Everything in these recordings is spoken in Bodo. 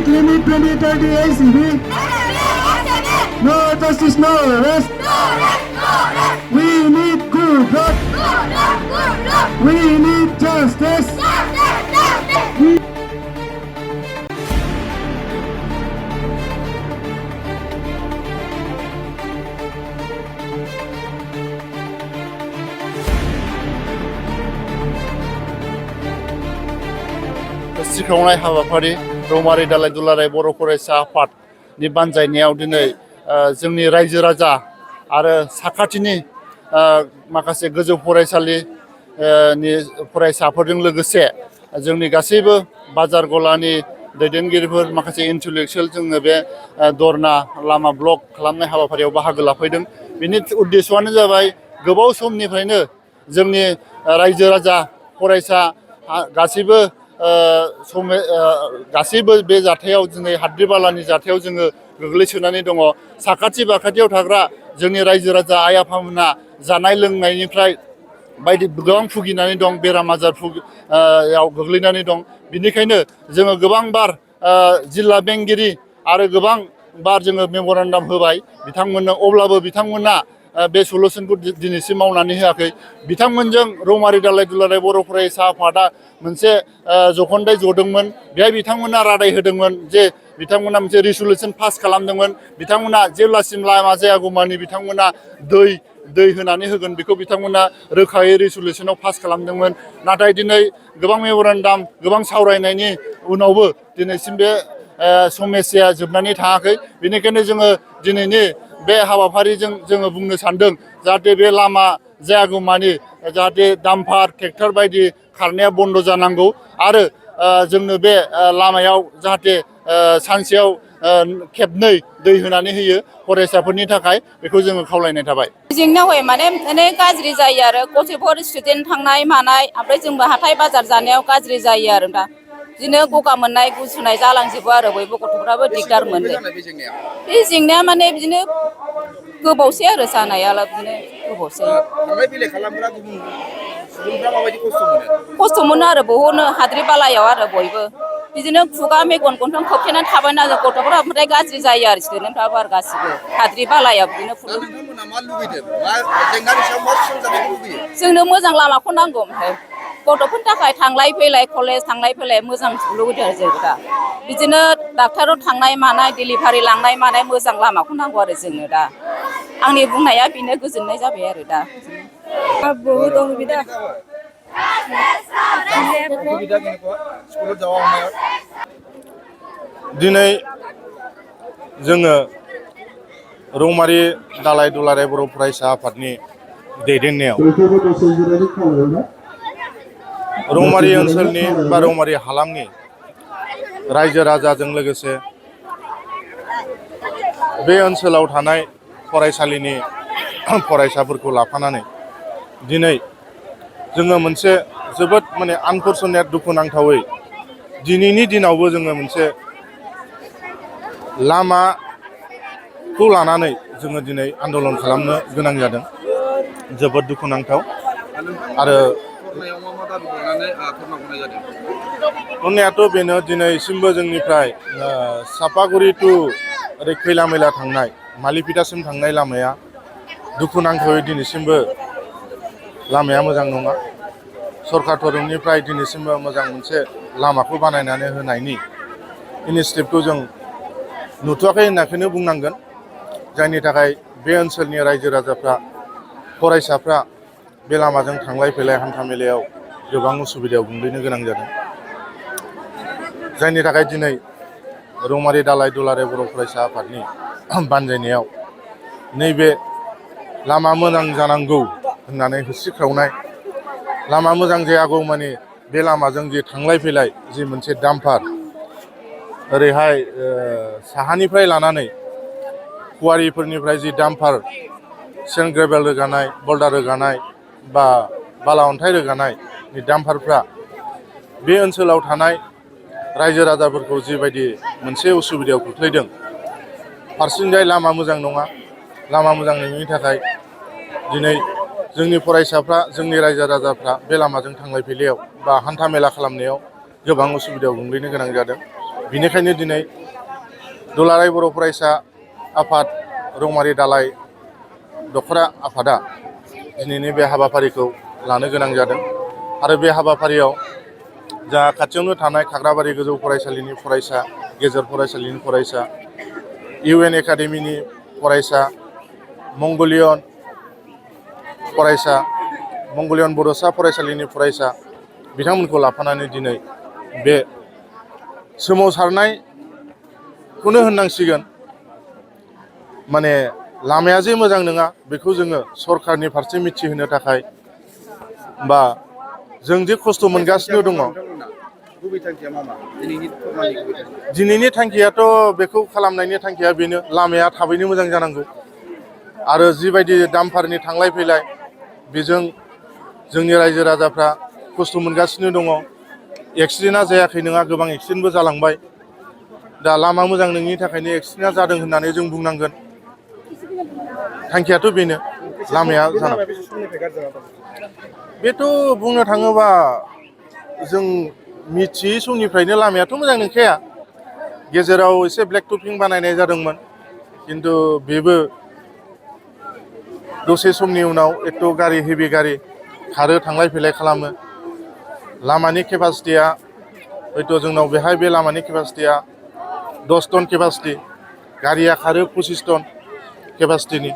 Speed limit 2030 ACB. No justice, no arrest. We need good luck. We need justice. सिखावनाय हाबाफारि रौमारि दालाय दुलाराय बर' फरायसा आफादनि बानजायनायाव दिनै जोंनि रायजो राजा आरो साखाथिनि माखासे गोजौ फरायसालिनि फरायसाफोरजों लोगोसे जोंनि गासैबो बाजार गलानि दैदेनगिरिफोर माखासे इन्टेलेक्सुयेल जोङो बे धरना लामा ब्लक खालामनाय हाबाफारियाव बाहागो लाफैदों। बिनि उद्देश्यआनो जाबाय गोबाव समनिफ्रायनो जोंनि रायजो राजा फरायसा गासैबो बे जाथायाव दिनै हाद्रि बालानि जाथायाव जोङो गोग्लैसोनानै दङ। साखाथि बाखाथियाव थाग्रा जोंनि रायजो राजा आइ आफामोना जानाय लोंनायनिफ्राय बायदि गोबां भुगिनानै दं, बेराम आजार याव गोग्लैनानै दं। बिनिखायनो जोङो गोबांबार जिल्ला बेंगिरि आरो गोबां बार जोङो मेम'रेन्डाम होबाय बिथांमोननो, अब्लाबो बिथांमोना बे सलुसनखौ दिनैसिम मावनानै होआखै। बिथांमोनजों रौमारि दालाय दुलाराय बर' फरायसा आफादा मोनसे जख'न्दाय जदोंमोन। बेहाय बिथांमोना रादाय होदोंमोन जे बिथांमोना मोनसे रिसुलुसन पास खालामदोंमोन। बिथांमोना जेब्लासिम लामा जायागौमानि बिथांमोना दै होनानै होगोन बेखौ बिथांमोना रोखायै रिसुलुसनाव पास खालामदोंमोन। नाथाय दिनै गोबां मेम'रेन्डाम गोबां सावरायनायनि उनावबो दिनैसिम बे समस्याया जोबनानै थाङाखै। बेनिखायनो जोङो दिनैनि बे हाबाफारिजों जोङो बुंनो सानदों जाहाथे बे लामा जायागौमानि जाहाथे डाम्पार ट्रेक्टर बायदि खारनाया बन्द' जानांगौ आरो जोंनो बे लामायाव जाहाथे सानसेयाव खेबनै दै होनानै होयो फरायसाफोरनि थाखाय, बेखौ जोङो खावलायनाय थाबाय। जेंनायाव माने गाज्रि जायो आरो गथ'फोर स्टुडेन्ट थांनाय मानाय, ओमफ्राय जोंबो हाथाय बाजार जानायाव गाज्रि जायो आरो दा बिदिनो गगा मोननाय गुजुनाय जालांजोबो आरो बयबो गथ'फ्राबो दिगदार मोनो। बे जेंनाया माने बिदिनो गोबावसै आरो जानायालाय बिदिनो गोबावसै। थांलाय फैलाय खालामग्रा गुबुन सुबुंफ्रा माबायदि खस्थ' मोनो? खस्थ' मोनो आरो बहुदनो हाद्रि बालायाव आरो बयबो बिदिनो खुगा मेगन गन्थं खोबथेनानै थाबायना गथ'फोरा ओमफ्राय गाज्रि जायो आरो स्टुडेन्टफ्राबो आरो गासिबो हाद्रि बालायाव बिदिनो दा नोंथांमोना मा लुबैदों? मा जेंनानि सायाव मा सुस्रांजानायखौ लुबैयो? जोंनो मोजां लामाखौ नांगौ, ओमफ्राय गथ'फोरनि थाखाय थांलाय फैलाय कलेज थांलाय फैलाय मोजां लुबैदों आरो जों दा बिदिनो डाक्टाराव थांनाय मानाय डिलिभारि लांनाय मानाय मोजां लामाखौ नांगौ आरो जोंनो दा। आंनि बुंनाया बेनो, गोजोननाय जाबाय आरो दा। बहुत असुविधा स्कुलाव जावा हमनायाव दिनै जोङो रौमारि दालाय दुलाराय बर' फरायसा आफादनि दैदेननायाव रौमारि ओनसोलनि बा रौमारि हालामनि रायजो राजाजों लोगोसे बे ओनसोलाव थानाय फरायसालिनि फरायसाफोरखौ लाफानानै दिनै जोङो मोनसे जोबोद माने आनफरचुनेट दुखुनांथावै दिनैनि दिनावबो जोङो मोनसे लामाखौ लानानै जोङो दिनै आन्दलन खालामनो गोनां जादों। जोबोद दुखुनांथाव। आरो धरनायाथ' बेनो, दिनैसिमबो जोंनिफ्राय सापागुरि टु ओरै खैला मैला थांनाय मालिपिटासिम थांनाय लामाया दुखुनांथावै दिनैसिमबो लामाया मोजां नङा। सरकार तरफनिफ्राय दिनैसिमबो मोजां मोनसे लामाखौ बानायनानै होनायनि इनिसियेटिभखौ जों नुथ'वाखै होननायखौनो बुंनांगोन। जायनि थाखाय बे ओनसोलनि रायजो राजाफ्रा फरायसाफ्रा बे लामाजों थांलाय फैलाय हान्था मेलायाव गोबां उसुबिदायाव गोग्लैनो गोनां जादों। जायनि थाखाय दिनै रौमारि दालाय दुलाराय बर' फरायसा आफादनि बानजायनायाव नैबे लामा मोजां जानांगौ होननानै होस्रिख्रावनाय, लामा मोजां जायागौ माने बे लामाजों जे थांलाय फैलाय जि मोनसे डाम्पार ओरैहाय साहानिफ्राय लानानै कुवारिफोरनिफ्राय जि डाम्पार सेन्ड ग्रेभेल रोगानाय, बल्डार रोगानाय बा बाला अन्थाइ रोगानाय डाम्पारफ्रा बे ओनसोलाव थानाय रायजो राजाफोरखौ जिबायदि मोनसे उसुबिदायाव खोख्लैदों, फारसेथिंजाय लामा मोजां नङा। लामा मोजां नङिनि थाखाय दिनै जोंनि फरायसाफ्रा, जोंनि रायजो राजाफ्रा बे लामाजों थांलाय फैलायाव बा हान्था मेला खालामनायाव गोबां उसुबिदायाव गोग्लैनो गोनां जादों। बिनिखायनो दिनै दुलाराय बर' फरायसा आफाद रौमारि दालाय दखरा आफादा दिनैनि बे हाबाफारिखौ लानो गोनां जादों आरो बे हाबाफारियाव जा खाथियावनो थानाय खाग्राबारि गोजौ फरायसालिनि फरायसा गेजेर फरायसालिनि फरायसा UN एकाडेमिनि फरायसा मंगलियन बड'सा फरायसालिनि फरायसा बिथांमोनखौ लाफानानै दिनै बे सोमावसारनायखौनो होननांसिगोन माने लामाया जे मोजां नङा बेखौ जोङो सरखारनि फारसे मिथिहोनो थाखाय बा जों जे खस्थ' मोनगासिनो दङ गुबै थांखिया मा दिनैनि थांखियाथ' बेखौ खालामनायनि थांखिया बेनो लामाया थाबैनो मोजां जानांगौ आरो जिबायदि दामफारनि थांलाय फैलाय बेजों जोंनि रायजो राजाफ्रा खस्थ' मोनगासिनो दङ एक्सिडेन्टआ जायाखै नङा गोबां एक्सिडेन्टबो जालांबाय दा लामा मोजां नङिनि थाखायनो एक्सिडेन्टआ जादों होननानै जों बुंनांगोन थांखियाथ' बेनो लामाया जानांगौ बेथ' बुंनो थाङोबा जों मिथियै समनिफ्रायनो लामायाथ' मोजां नंखाया गेजेराव एसे ब्लेक टपिं बानायनाय जादोंमोन खिन्थु बेबो दसे समनि उनाव एथ' गारि हेभि गारि खारो थांलाय फैलाय खालामो लामानि केपासिटिया हयथ' जोंनाव बेहाय बे लामानि केपासिटिया 10 टन केपासिटि गारिया खारो 25 टन केपासिटिनि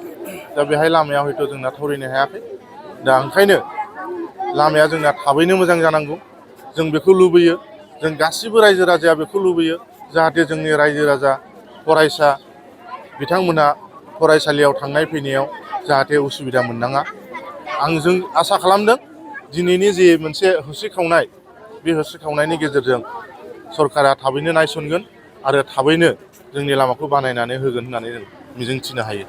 दा बेहाय लामाया हयथ' जोंना थावरिनो हायाखै दा ओंखायनो लामाया जोंना थाबैनो मोजां जानांगौ जों बेखौ लुबैयो जों गासिबो रायजो राजाया बेखौ लुबैयो जाहाथे जोंनि रायजो राजा फरायसा बिथांमोना फरायसालियाव थांनाय फैनायाव जाहाथे उसुबिदा मोननाङा जों आसा खालामदों दिनैनि जे मोनसे होस्रिखावनाय बे होस्रिखावनायनि गेजेरजों सरकारा थाबैनो नायसनगोन आरो थाबैनो जोंनि लामाखौ बानायनानै होगोन होननानै जों मिजिंथिनो हायो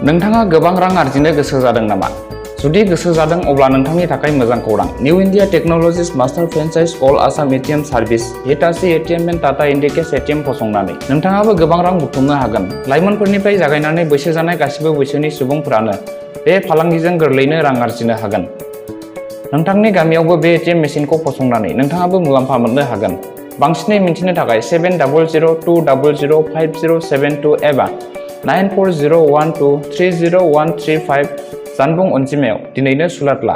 नोंथाङा गोबां रां आरजिनो गोसो जादों नामा? जुदि गोसो जादों अब्ला नोंथांनि थाखाय मोजां खौरां। New India technologies master franchise all Assam ATM service Hitachi ATM and Tata Indicash ATM फसंनानै नोंथाङाबो गोबां रां बुथुमनो हागोन। लाइमोनफोरनिफ्राय जागायनानै बैसो जानाय गासिबो बैसोनि सुबुंफोरानो बे फालांगिजों गोरलैयैनो रां आरजिनो हागोन। नोंथांनि गामियावबो बे एटिएम मेसिनखौ फसंनानै नोंथाङाबो मुलाम्फा मोननो हागोन। बांसिनै मिन्थिनो थाखाय 7002005072 एबा 9401230135 जानबुं अनजिमायाव दिनैनो सुलाद ला।